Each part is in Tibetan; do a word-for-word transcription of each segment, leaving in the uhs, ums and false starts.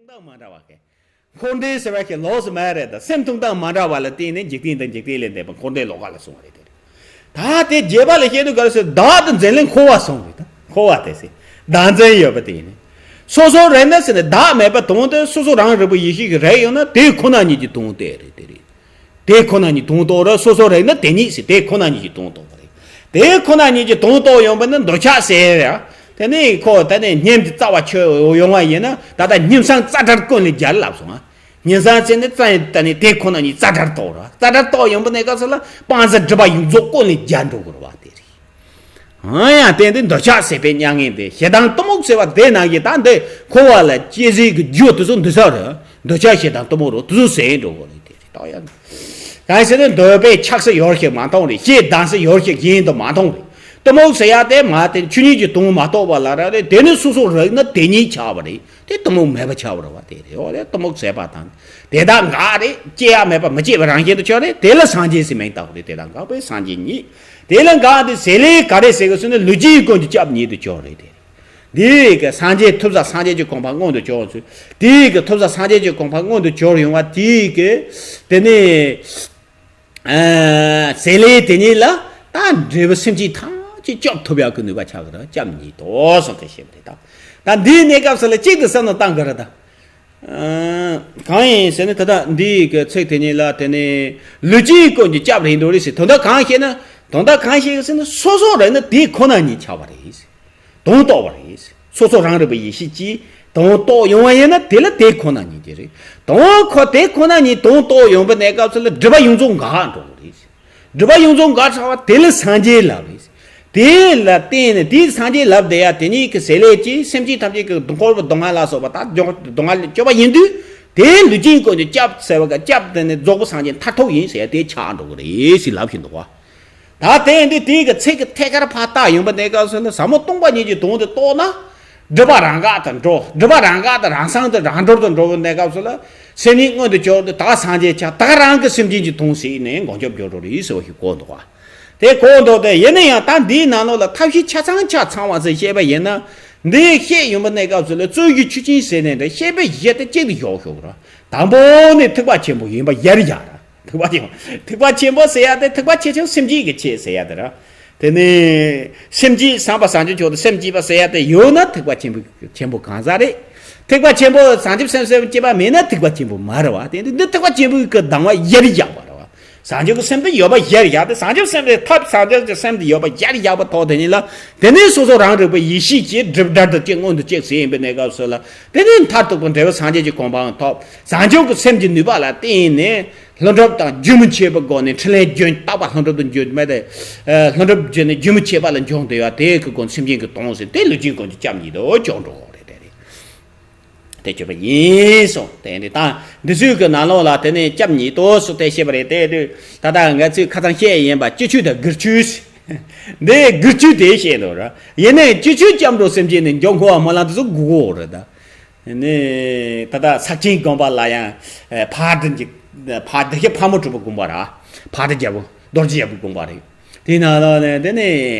སྟངས་མ་འདྲ་བ་གི། འཁོར་འདས་ཟེར་བ་གི་ལོགས་སུ་མེད་རེད་ད། སེམས་མཐོང་སྟངས་མ་འདྲ་བ་ལ་བརྟེན་ནས་འཇིག་རྟེན་དང་འཇིག་རྟེན་ལས་འདས་པ་འཁོར་འདས་ལོགས་ཀ་ལ་སོང་བ་རེད་དེ་རེད། ད་དེ་རྒྱས་པ་ལ་བཤད་དུས་ག་རེ་ཟེར། བདག་ཏུ་འཛིན་ལས་འཁོར་བ་སོང་རེད་ད། འཁོར་བ་དེ་ཟེར། བདག་འཛིན་ཡོད་པ་དེ་ཡིན། སོ་སོ་རེད་ན་ཟེར་ནས་བདག་མེད་པ་དོན་དེ་སོ་སོ་རང་རིག་པའི་ཡེ་ཤེས་ཀྱི་རེད་ཡོད་ན་དེ་ཁོ་ན་ཉིད་ཀྱི་དོན་དེ་རེད་དེ་རེད། དེ་ཁོ་ན་ཉིད་དོན་རྟོགས་རེད། སོ་སོ་རེད་ན་དེ་ཉིད་ཟེར། དེ་ཁོ་ན་ཉིད་ཀྱི་དོན་རྟོགས་པ་རེད། དེ་ཁོ་ན་ཉིད་ཀྱི་དོན་རྟོགས་ཡོང་པ་ནི་འདོད་ཆགས་ཟེར་ཡ། དེ་ནི་ཁོ་དེ་ནི་སྙེམས་ཀྱི་རྩ་བ་ཆོད་ཡོང་བ་ཡིན་ན་ད་ལྟ་སྙེམས་སེམས་རྩ་བྲལ་ཀུན་ལས་རྒྱལ་ལབ་སོང་ང་། སྙེམས་སེམས་ཟེར་ནི་རྩ་ཡིན་ད་ནི་དེ་ཁོ་ན་ཉིད་རྩ་བྲལ་རྟོགས་རེད། རྩ་བྲལ་རྟོགས་ཡོང་པ་ནི་ག་ཚོད་ལ་སྤང་བྱ་སྒྲིབ་པ་ཡོངས་རྫོགས་ཀུན་ལས་རྒྱལ་འགྲོ་གི་རེད་བ་དེ་རེད། ཨང་ཡང་དེ་འདི་འདོད་ཆགས་ཟད་པའི་མྱ་ངན་འདས། ཞེ་སྡང་གཏི་མུག་ཟེར་བ་དེ་ནང་གི་ད་འདི་འཁོར་བ་ལ་སྐྱེ་སའི་གི་རྒྱུ་དེ་ཚོ་འདི་ཚོ་རེད། འདོད་ཆགས་ཞེ་སྡང་གཏི་མུག་རོ་དེ་ཚོ་ཟད་འགྲོ་གི་རེད་དེ་རེད། ད་ཡང་གང་ཟེར་ན་འདོད་པས་ཆགས་སུ་ཡོད་ཞིག་མ་མཐོང་རེད། ཞེ་སྡང་སུ་ཡོད་ཞིག་གཞན་དུ་མ་མཐོང་རེད། གཏི་མུག་ཟེར་ཡ་དེ་མ་དེ་ཆོས་ཉིད་ཀྱི་དོན་མ་རྟོགས་པ་ལ་ར་རེད། དེ་ནི་སོ་སོ་རིག་ན་དེ་ཉིད་ཆགས་པ་རེད། དེ་གཏི་མུག་མེད་པ་ཆགས་པ་རེད་བ་དེ་རེད། འོ་དེ་གཏི་མུག་ཟད་པ་དང་དེ་དག་འགག་རེད། སྐྱེ་ཡ་མེད་པ་མི་སྐྱེ་བ་རང་བཞིན་དུ་གྱུར་རེད། དེ་ལ་སངས་རྒྱས་ཟེར་མིང་བཏགས་པ་རེད། དེ་དག་འགག་པས་སངས་རྒྱས་ཉིད། དེ་ལ་འགག་དེ་ཟད་ལས་ག་རེ་ཟེར་གི་ཟེར་ན་ལུས་ཅན་ཀུན་གྱི་སྐྱབས་ཉིད་དུ་གྱུར་རེད་དེ། འདི་གི་སངས་རྒྱས་ཐོབ་ས་སངས་རྒྱས་ཀྱི་གོ་འཕང་མངོན་དུ་གྱུར་ཚུལ། དེ་གི་ཐོབ་ས་སངས་རྒྱས་ཀྱི་གོ་འཕང་མངོན་དུ་གྱུར་ཡོང་བ་དེ་གི་དེ་ནི། ཟད་ལས་དེ་ཉིད་ལ་ད་འབྲས་བུ་སེམས་ཅན་ཐམས་ཅད་སྐྱོབ་ཐུབ་ཡག་གི་ནུས་པ་ཆགས་ཀྱི་རེད། སྐྱབས་ཉིད་དོ་གསུངས་ཏེ་བཤད་པ་རེད་ད། ད་འདིའི་གནས་སྐབས་སུ་ལ་གཅིག་ཏུ་བསམ་བློ་བཏང་དགོས་རེད་ད། གང་ཡིན་ཟེར་ན་ད་ལྟ་འདིའི་གི་ཚིག་དེ་ཉིད་ལ་དེ་ནི་ལུས་ཅན་ཀུན་གྱི་སྐྱབས་རེད་འདུག་རེད་ཟེར། དོན་དག་གང་བཤད་ན་དོན་དག་གང་བཤད་ཀྱི་ཟེར་ན་སོ་སོ་རེད་ན་དེ་ཁོ་ན་ཉིད་ཆགས་པ་རེད། དོན་རྟོགས་པ་རེད། སོ་སོ་རང་རིག་པའི་ཡེ་ཤེས་ཀྱིས་དོན་རྟོགས་ཡོང་བ་ཡིན་ན་དེ་ལ་དེ་ཁོ་ན་ཉིད་དེ་རེད། དོན་ཁོ་དེ་ཁོ་ན་ཉིད་དོན་རྟོགས་ཡོང་པའི་གནས་སྐབས་སུ་ལ་སྒྲིབ་པ་ཡོངས་རྫོགས་འགག་འགྲོ་གི་རེད། སྒྲིབ་པ་ཡོངས་རྫོགས་འགག་ཚར་བ་དེ་ལ་སངས་རྒྱས་ལབ་རེད། དེ་ལ་བརྟེན་ནས་དེའི་སངས་རྒྱས་ལབ་བསྡད་ཡ་དེ་ཉིད་ཀྱི་ཟད་ལས་ཀྱིས་སེམས་ཅན་ཐམས་ཅད་ཀྱི་འཁོར་བའི་སྡུག་བསྔལ་ལ་སོགས་པ་དག་སྡུག་བསྔལ་ལས་སྐྱོབ་པ་ཡིན་དུས་དེ་ལུས་ཅན་ཀུན་གྱི་སྐྱབས་ཟེར་བ་ག་སྐྱབས་དེ་ནི་རྫོགས་པའི་སངས་རྒྱས་མཐར་ཐུག་ཡིན་ཟེར་ཡ་དེ་ཆགས་འགྲོ་གི་རེད་ཟེར་ལབ་བཞིན་འདུག་བ། ད་དེ་ཡིན་དུས་དེའི་གི་ཚིག་གི་ཐད་ཀར་ཕར་བལྟ་ཡོང་པ་གནས་སྐབས་སུ་ལ་ཟབ་མོ་སྟོང་པ་ཉིད་ཀྱི་དོན་དེ་རྟོགས་ན་སྒྲིབ་པ་རང་འགག་ཏུ་འགྲོ། སྒྲིབ་པ་རང་འགག་ཏུ་རང་སངས་ཏེ་རང་གྲོལ་དུ་འགྲོ་བའི་གནས་སྐབས་སུ་ལ་སེམས་ཉིད་མངོན་དུ་གྱུར་ཏེ་ད་སངས་རྒྱས་ཆགས་ད་རང་གི་སེམས་ཅན་གྱི་དོན་ཟེར་ནས་མགོན་སྐྱབས་སྦྱོར་རོ་རེད་ཟེར་བ་ཞིག་གོ་འདུག་བ། དེ་གོ་འདུག་སྟེ་ཡིན་ན་ཡང་ད་འདིའི་ནང་ལོགས་ལ་ཐབས་ཤེས་ཆ་ཚང་ཆ་ཚང་བ་ཟེར་བཤད་པ་ཡིན་ན་འདི་བཤད་ཡོང་པ་གནས་སྐབས་སུ་ལ་རྩོད་གཞི་ཆོས་ཅན་ཟེར་ནས་འདྲ་བཤད་པའི་གཞི་དེ་གཅིག་ཏུ་བཞག་ཞོག་ར། དང་པོ་ནི་ཐེག་པ་ཆེན་པོ་ཡིན་པ་ཡར་བཞག་ར། ཐེག་པ་ཆེན་པོ། ཐེག་པ་ཆེན་པོ་ཟེར་ཡ་དེ་ཐེག་པ་ཆེ་ཆུང་སེམས་བསྐྱེད་ཀྱི་ཆེད་ཟེར་ཡ་དེ་ར། དེ་ནི་སེམས་བསྐྱེད་བསམ་པ་བཟང་སྤྱོད་ཕྱོགས་དུ་སེམས་བསྐྱེད་པ་ཟེར་ཡ་དེ་ཡོད་ན་ཐེག་པ་ཆེན་པོ་ཆེན་པོ་གང་ཟག་རེད། ཐེག་པ་ཆེན་པོ་བྱང་ཆུབ་སེམས་སེམས་བསྐྱེད་པ་མེད་ན་ཐེག་པ་ཆེན་པོ་མ་རེད་བ། དེ་འདི་འདི་ཐེག་པ་ཆེན་པོའི་གི་གདམས་ངག་ཡར་བཞག་པ་རེད་བ། བྱང་ཆུབ་ཀྱི་སེམས་དེ་ཡོད་པ་ཡར་བཞག་སྟེ་བྱང་ཆུབ་སེམས་དེ་ཐབས་བྱང་ཆུབ་ཀྱི་སེམས་དེ་ཡོད་པ་ཡར་བཞག་པ་ཐོག་དེ་ཉིད་ལ་དེ་ནས་སོ་སོ་རང་རིག་པའི་ཡེ་ཤེས་ཀྱིས་སྒྲིབ་བྲལ་དུ་བསྐྱེད་མངོན་དུ་བསྐྱེད་ཟེར་ཡིན་པའི་གནས་སྐབས་སུ་ལ་དེ་ནས་མཐར་ཐུག་པའི་འབྲས་བུ་སངས་རྒྱས་ཀྱི་གོ་འཕང་ཐོབ། བྱང་ཆུབ་ཀྱི་སེམས་ཀྱི་ནུས་པ་ལ་བརྟེན་ནས། ལྷུན་གྲུབ་དང་རྒྱུན་མི་འཆད་པའི་སྒོ་ནས་ཕྲིན་ལས་རྒྱུན་རྟག་པ་ལྷུན་གྲུབ་ཏུ་འབྱུང་མེད་དེ། ལྷུན་གྲུབ་རྒྱུན་ནས་རྒྱུན་མི་འཆད་པ་ལ་འབྱུང་སྟེ་ཡོད་དེ་གི་སྒོ་ནས་སེམས་ཅན་གྱི་དོན་ཟེར་དེ་ལུས་ཅན་ཀུན་གྱི་སྐྱབས་ཉིད་དུ་འཇོག་འགྲོ་བ་རེད་དེ་རེད། དེ་བརྗོད་པ་ཡིན་གསུངས་དེ་འདི་དང་འདི་ཚོའི་གི་ནང་ལོགས་ལ་དེ་ནས་སྐྱབས་ཉིད་དོ་སུ་དེ་བཤད་པ་རེད་དེ་དུས་ད་ལྟ་ང་ཚོས་ཁ་སང་བཤད་ཡིན་པ་སྤྱི་ཆོས་དང་སྒེར་ཆོས་འདི་སྒེར་ཆོས་དེ་བཤད་འདུག་ར། ཡིན་ནའི་སྤྱི་ཆོས་སྐྱབས་འགྲོ་སེམས་ཅན་ནི་འཇོག་འཁོར་བ་སྨོན་ལམ་དེ་ཚོ་དགོས་ཀྱི་ཡོད་རེད་ད། ནི་ད་ལྟ་ས་ཆེན་དགོན་པ་ལ་ཡང་ཕར་དུ་འཇིག་ཕར་དུ་ཞེས་ཕ་མ་གྲུབ་པའི་དགོན་པ་ར་ཕར་དུ་རྒྱལ་པོ་རྡོ་རྗེ་རྒྱལ་པོའི་དགོན་པ་རེད། དེའི་ནང་ལ་ནི་དེ་ནི་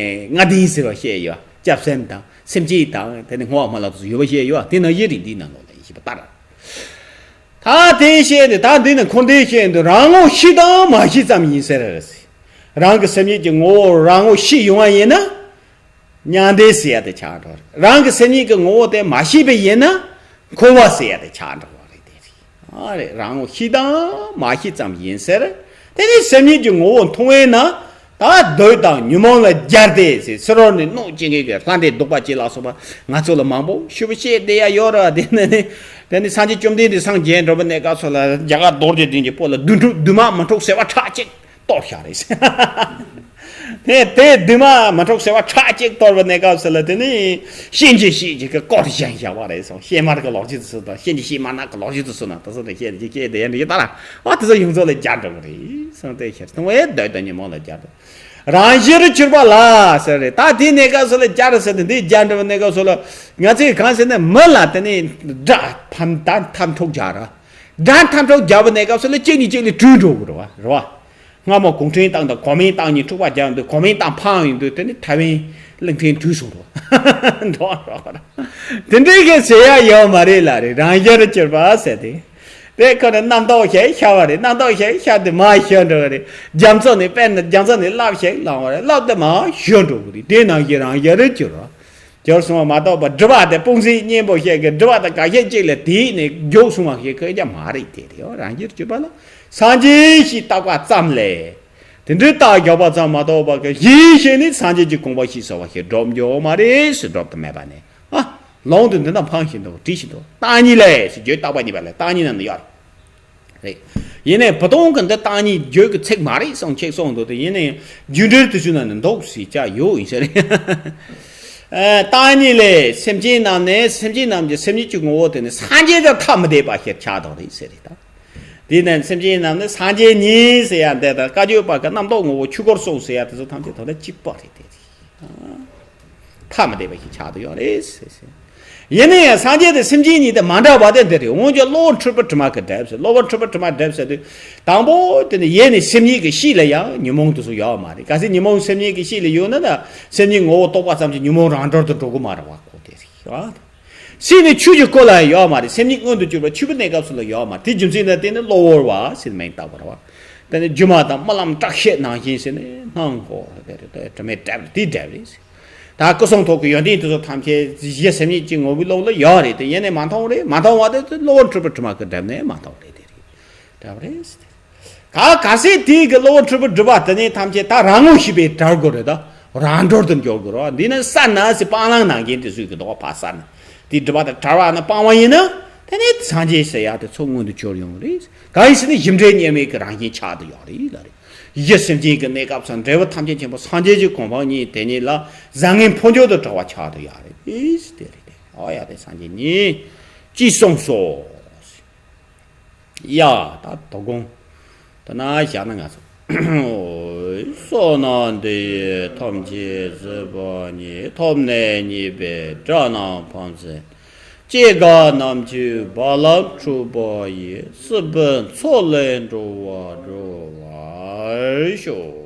ལྔ་ལྡན་ཟེར་བ་བཤད་ཡོད། སྐྱབས་སེམས་དང་སེམས་བསྐྱེད་དང་དེ་ནི་བསྔོ་བ་སྨོན་ལམ་དུ་ཡོད་པ་བཤད་ཡོད། དེ་ནང་བཞིན་རེད། འདིའི་ནང་ལོགས་ལ་ཡིན་ཞེས་པ་ལྟར། ད་དེ་བཤད་དེ་ད་འདི་ནི་འཁོར་འདས་བཤད་འདི་རང་ངོ་ཤེས་དང་མ་ཤེས་ཙམ་ཡིན་ཟེར། རང་གི་སེམས་ཉིད་ཀྱི་ངོ་བོ་རང་ངོ་ཤེས་ཡོང་བ་ཡིན་ན། མྱང་འདས་ཟེར་ཡ་དེ་ཆགས་འགྲོ། རང་གི་སེམས་ཉིད་ཀྱི་ངོ་བོ་དེ་མ་ཤེས་པ་ཡིན་ན་འཁོར་བ་ཟེར་ཡ་དེ་ཆགས་འགྲོ་བ་རེད་དེ་རེད། ཨ་རེད། རང་ངོ་ཤེས་དང་མ་ཤེས་ཙམ་ཡིན་ཟེར། དེ་ནི་སེམས་ཉིད་ཀྱི་ངོ་བོ་མཐོང་བས་ན་ད་འདོད་དང་ཉོན་མོངས་ལ་སྦྱར་ཏེ་ཟེར་ཕྱི་རོལ་ནས་གནོད་སྐྱེལ་མཁན་གྱི་ལྷ་འདྲེ་གདུག་པ་ཅན་ལ་སོགས་པ་ང་ཚོ་ལ་མང་པོ་ཞུ་བ་བཤད་བསྡད་ཡ་ཡོད་ར། དེ་ནི་དེ་ནི་སངས་རྒྱས་བཅོམ་ལྡན་འདས་སངས་རྒྱས་འགྲོ་བའི་གནས་སྐབས་སུ་ལ་རྒྱ་གར་རྡོ་རྗེ་གདན་གྱི་སྤོ་ལ་བདུད་འདྲེ་བདུད་དམག་མི་འཁྲུག་ཟེར་བ་ཁྲག་གཅིག་གཏོར་བཞག་རེད། དེ་དེ་བདུད་དམག་མི་འཁྲུག་ཟེར་བ་ཁྲག་གཅིག་གཏོར་བའི་གནས་སྐབས་སུ་ལ་དེ་ནི་གཤིན་རྗེ་གཤེད་ཀྱི་སྐོར་བཞེངས་བཞག་པ་རེད་སོང་། གཤེད་མ་གི་ལོ་རྒྱུས་དེ་ཚོ་དང་གཤིན་རྗེ་གཤེད་མ་ནག་གི་ལོ་རྒྱུས་དེ་ཚོ་ནང་དེ་ཚོ་དང་བཤད་དེ་བཤད་དེ་ཡན་དུ་ཡི་ད་ར་ཨ་དེ་ཚོ་ཡོངས་རྫོགས་ལ་སྦྱར་འགྲོ་གི་རེད་སོང་། དེ་ཤེར་ཐུང་བའི་འདོད་དང་ཉོན་མོངས་ལ་སྦྱར་འགྲོ། རང་བཞིར་གྱུར་པ་ལ་ཟེར་རེད། ད་དེའི་གནས་སྐབས་སུ་ལ་སྦྱར་ཟེར་ཏེ་འདི་སྦྱར་འགྲོ་བའི་གནས་སྐབས་སུ་ལ་ང་ཚོས་གང་ཟེར་ན་མི་ལ་དེ་ནི་དགྲ་ཕམ་ད་འཐབ་འཁྲུག་རྒྱག་ར། དགྲ་འཐབ་འཁྲུག་རྒྱག་པའི་གནས་སྐབས་སུ་ལ་གཅིག་ནས་གཅིག་ལ་བྲོས་འགྲོ་གི་རེད་བ། རེད་བ། སྔ་མོ་གུང་ཁྲན་ཏང་དང་གོ་མིན་ཏང་གཉིས་འཁྲུག་པ་རྒྱག་འདུག་གོ་མིན་ཏང་ཕམ་ཡིན་དུས་དེ་ནི་ཐའེ་ཝན་གླིང་ཕྲན་དུས་སུ་འགྲོ་འགྲོ་རོགས། དེ་འདྲའི་གི་ཟེར་ཡ་ཡོད་མ་རེད་ལ་རེད། རང་ཤ་རུ་གྱུར་པ་ཟེར་ཏེ། དེ་ཁོ་ནི་རྣམ་རྟོག་ཞིག་ཤར་བ་རེད། རྣམ་རྟོག་ཞིག་ཤར་དུས་མར་ཤོར་འགྲོ་བ་རེད། རྒྱ་མཚོ་ནི་དཔེར་ན་རྒྱ་མཚོ་ནི་རླབས་ཤིག་ལངས་བ་རེད། རླབས་དེ་མར་ཤོར་འགྲོ་གི་རེད། དེ་ནང་བཞིན་རང་ཤ་རུ་གྱུར་རོ། གྱུར་སོང་བ་མ་གཏོགས་པ་སྒྲིབ་པ་དེ་སྤུངས་ཟིན་གཉེན་པོ་ཞིག་གི་སྒྲིབ་པ་དང་འགའ་ཤས་གཅིག་ལ་དེད་ནས་མགྱོགས་སོང་བ་ཞིག་གི་རྒྱ་མ་རེད། དེ་རེད། རང་ཤ་རུ་གྱུར་པ་ལ་སངས་རྒྱས་ཞེས་བཏགས་པ་ཙམ་ལས། དེ་འདྲའི་རྟགས་བརྒྱབ་པ་ཙམ་མ་གཏོགས་པ་གི་གཞི་ཤེས་ནི་སངས་རྒྱས་ཀྱི་དགོངས་པ་ཞེས་བྱ་བ་ཞིག་སྒྲུབ་འགྱོ་མ་རེད་ཟེར། སྒྲུབ་ཏུ་མེད་པ་ནི། ཨ། ལུང་དུ་འདི་དང་འཕངས་བཞིན་དུ་བྲིས་བཞིན་དུ་བརྟག་གཉིས་ལས་ཟེར། རྒྱུད་བརྟག་པ་གཉིས་པ་ལས་བརྟག་གཉིས་ནང་ནས་ཡོད་རེད། ཡིན་ནའི་བུ་སྟོན་གྱིས་འདི་བརྟག་གཉིས་རྒྱུད་ཀྱི་ཚིག་མ་རེད་གསུངས་ཁྱེད་གསུངས་འདུག་དེ་ཡིན་ནའི་རྒྱུད་འགྲེལ་དེ་ཚོའི་ནང་ནས་འདུག་ཟེར་བྱ་ཡོད་ཡིན་ཟེར། ཨ། བརྟག་གཉིས་ལས་སེམས་ཅན་རྣམས་ནི་སེམས་ཅན་རྣམས་ཀྱི་སེམས་ཉིད་ཀྱི་ངོ་བོ་དེ་ནི་སངས་རྒྱས་དང་ཐ་མི་དད་པ་ཞེས་བྱ་དག་རེད་ཟེར་རེད་ད། དེས་ན་སེམས་ཅན་རྣམས་ནི་སངས་རྒྱས་ཉིད་ཟེར་ཡ་འདི་དང་བཀའ་བརྒྱུད་པ་གི་རྣམ་རྟོག་ངོ་བོ་ཆོས་སྐུར་གསུངས་ཟེར་ཡ་དེ་ཚོ་ཐམས་ཅད་དོན་དག་གཅིག་པ་རེད་དེ། ཐ་མི་དད་པ་ཞིག་ཆགས་བསྡད་ཡོད་རེད་ཟེར་ཟེར། ཡིན་ན་ཡང་སངས་རྒྱས་དང་སེམས་ཅན་གཉིས་དེ་མ་འདྲ་བ་དེ་འདི་རེད། འོན་ཀྱང་གློ་བུར་འཁྲུལ་པའི་དྲི་མ་གིས་བསྒྲིབས་ཟེར། གློ་བུར་འཁྲུལ་པའི་དྲི་མ་བསྒྲིབས་ཟེར་དུས། དང་པོ་དེ་ནི་ཡེ་ནས་སེམས་ཉིད་ཀྱི་གཤིས་ལ་ཡང་ཉོན་མོངས་དེ་ཚོ་ཡོད་མ་རེད། གལ་སྲིད་ཉོན་མོངས་སེམས་ཉིད་ཀྱི་གཤིས་ལ་ཡོད་ན་ད་སེམས་ཉིད་ངོ་བོ་རྟོགས་པ་ཙམ་གྱིས་ཉོན་མོངས་རང་གྲོལ་དུ་འགྲོ་གི་མ་རེད་པ། ཁོ་དེ་རེད། སྲིད་ནི་ཆོས་ཀྱི་སྐུ་ལ་ཡོད་མ་རེད། སེམས་ཉིད་མངོན་དུ་གྱུར་པ་ཆོས་པའི་གནས་སྐབས་སུ་ལ་ཡོད་མ་རེད། དེ་རྒྱུ་མཚན་ནི་དེ་ནི་གློ་བུར་བ་ཟེར་མིང་བཏགས་པ་རེད་བ། དེ་ནི་སྒྱུ་མ་དང་རྨི་ལམ་བྲག་ཤེལ་ནང་བཞིན་ཟེར་ནས་སྣང་གོ་དེ་རེད། དེ་དྲི་མས་བསྒྲིབས་དེ་བསྒྲིབས་རེད། ད་སྐུ་གསུང་ཐུགས་ཀྱི་ཡོན་ཏན་དེ་ཚོ་ཐམས་ཅད་གཞི་སེམས་ཉིད་ཀྱི་ངོ་བོའི་ཀློང་ལ་ཡོད་རེད་དེ། ཡེ་ནས་མ་མཐོང་རེད། མ་མཐོང་བ་དེ་ཚོ་གློ་བུར་འཁྲུལ་པའི་དྲི་མ་གིས་བསྒྲིབས་ནས་མ་མཐོང་རེད། དེ་རེད། བསྒྲིབས་རེད། ག་ག་ཚད་དེའི་གི་གློ་བུར་འཁྲུལ་པའི་སྒྲིབ་པ་དེ་ནི་ཐམས་ཅད་ད་རང་ངོ་ཤེས་པས་བྲལ་དགོས་རེད། ད་རང་གྲོལ་དུ་འགྱོ་དགོས་རེད། འདི་ནི་ས་ན་སི་སྤང་བླང་ནང་བཞིན་དེ་ཚོའི་གི་ལྡོག་ཕ་ས་ན་དེའི་སྒྲིབ་པ་དང་བྲལ་བ་ནི་སྤང་བ་ཡིན་ན། དེ་ནི་སངས་རྒྱས་ཟེར་ཡ་དེ་ཚོ་མངོན་དུ་གྱུར་ཡོང་རེད། གང་ཡིན་ཟེར་ན་གཞི་འབྲས་མཉམ་མེད་ཀྱི་རང་བཞིན་ཆགས་བསྡད་ཡོད་རེད་ལ་རེད། གཞི་སེམས་ཅན་གྱི་གནས་སྐབས་སུ་འབྲས་བུ་ཐམས་ཅད་མཁྱེན་པ་སངས་རྒྱས་ཀྱི་གོ་འཕང་ཉིད་དེ་ཉིད་ལ་བཟང་ངན་ཕུན་ཚོགས་དང་བྲལ་བ་ཆགས་བསྡད་ཡོད་རེད། དེ་རེད་དེ། ཨོ་ཡ་དེ་སངས་རྒྱས་ཉིད་ཅེས་གསུངས་སོ། ཡ། ད་དོ་དགོང་། ད་ན་བཞག་ན་ང་ཚོ། བསོད་ནམས་འདི་ཡིས་ཐམས་ཅད་གཟིགས་པ་ཉིད། ཐོབ་ནས་ཉེས་པའི་དགྲ་རྣམས་ཕམ་བྱས། སྐྱེ་རྒ་ན་འཆིའི་རྦ་རླབས་འཁྲུགས་པ་ཡི། སྲིད་པའི་མཚོ་ལས་འགྲོ་བ་སྒྲོལ་བར་ཤོག།